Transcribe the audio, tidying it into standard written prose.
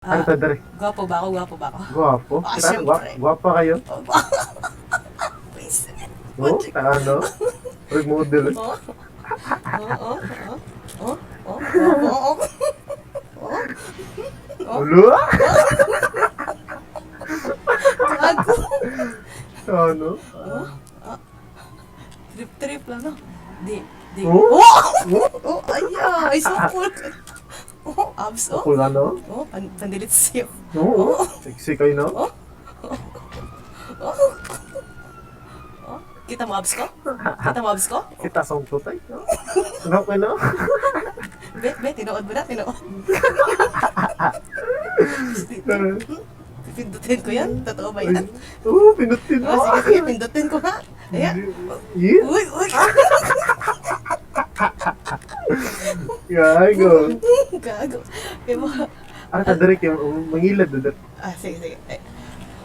Ano ta dere? Gwapo ba ako? Gwapo ba ako? Guwapo. Ah, Kita, syempre. Guwapa kayo. Oh, please. Oo, ano? Role model. Oh. Oo. Oh, oh, oh, oh, oh. Oh. Ulo? Gago. Ano? Trip trip lang, no? Di, di. Oh? Oh! Oh, ay, ay, so cool. Oh, abs, oh. Cool ano? Oh, pandilit siya. Oo. Sexy kayo, no? Oh. Oh. Oh. Kita mo abs ko? Kita mo abs ko? Kita sa tutay, no? Ano ka, no? Be, be, tinuod mo na, tinuod. Pindutin ko yan? Totoo ba yan? Oo, pinutin mo. Oh, sige, sige, pindutin ko ha. Ayan. Yeah. Uy, uy. Gago. Gago. Kaya mo. Ano ta dere kayo? Mangilad na dere. Ah, sige, sige. Ay,